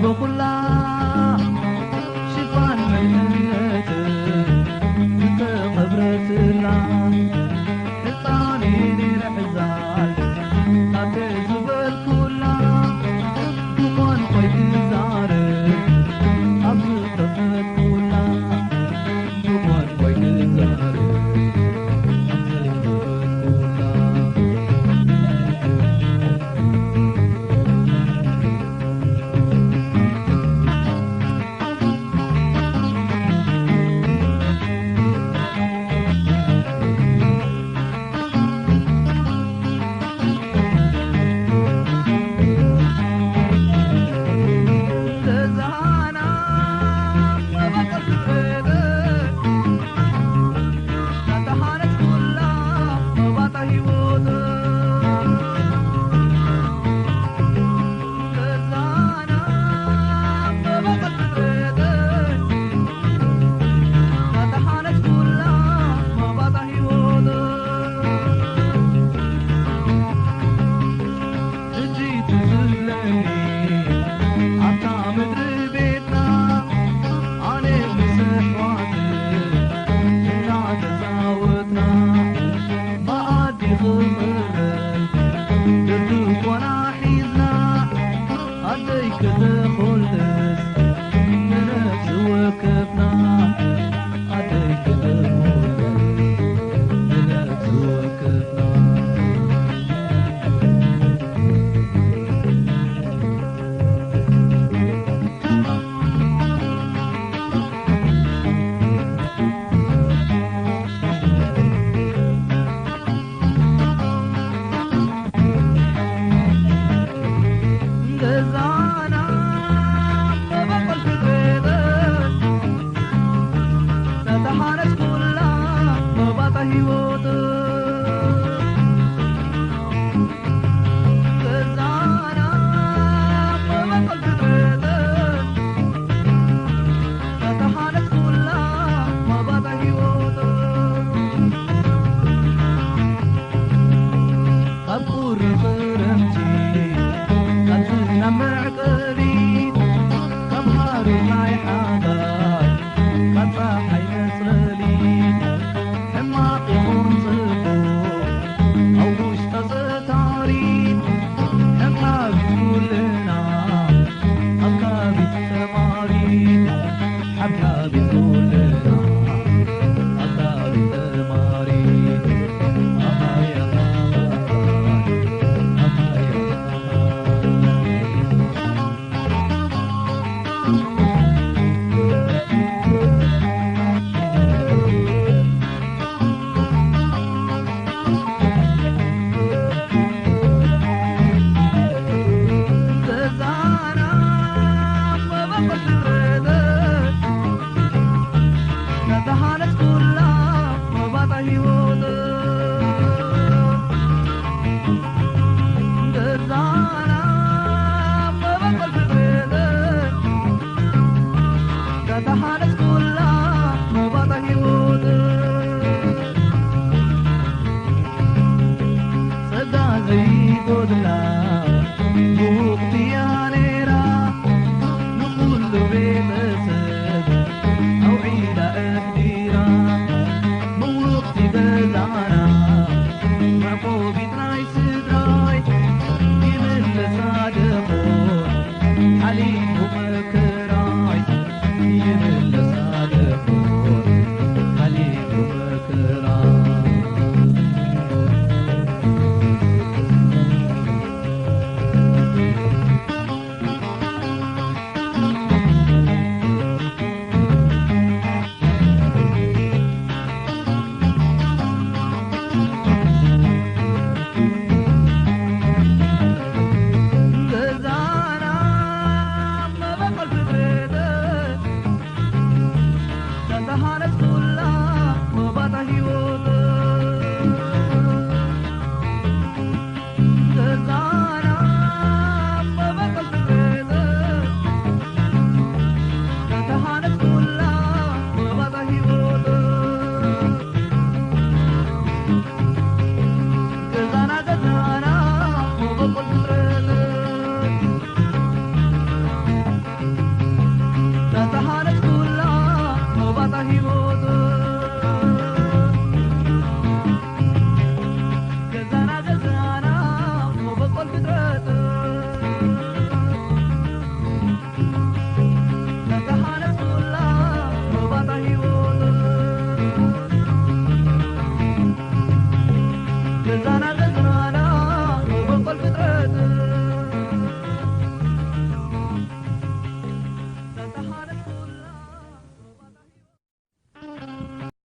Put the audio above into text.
ብኹላ ሽፋን መንነት ዝተቐብረትላ፣ ሕፃን ይንሕዛል ኣደ ዝበልኩላ፣ ብቋንቋይ ትዛረብ ኣብ ዝኸፈትኩላ፣ ብቋንቋይ ትዛረብ ኣብ ዝኸፈትኩላ። ሕጂ ትዝ ትብለኒ ኣብታ ምድሪ ቤትና፣ ኣነ ምስ ኣሕዋት እናተጻወትና፣ መኣዲ ክቕረብ ድኳና ሒዝና፣ ኣደይ ከተኾልስ ንነፍሲ ወከፍና፣ ኣደይ ከተኾልስ ንነፍሲ ወከፍና። ገዛና መበቆል ፍጥረት፣ ተተሓነጽኩላ መባእታ ህይወት። ገዛና መበቆል ፍጥረት፣ ተተሓነጽኩላ መባእታ ህይወት። ካብ ቁሪ ክረምቲ፣ ካብ ዝናብ መዕቀቢ፣ ካብ ሃሩር ናይ ሓጋይ፣ ካብ ጸሓይ መጽለሊ፣ ሕማቕ ይኹን ጽቡቕ፣ ኣብ ውሽጣ ዘታሪ፣ ሕምሓቢት ኩልና፣ ኣካቢት ተማሪ፣ ሓብሓቢት ኩልና፣ ኣካቢት ተማሪ። ኣሃያ፣ ኣሃያ፣ ኣሃያ። ጸጋ ዘይጎድላ ምውቕቲ እያ ነይራ፣ ንኹሉ ቤተሰብ ኣውዒላ ኣሕዲራ። ምውቕቲ ገዛና መዕቆቢት ናይ ስድራይ፣ ይምለሳ ደኾን ሓሊፉ መከራ።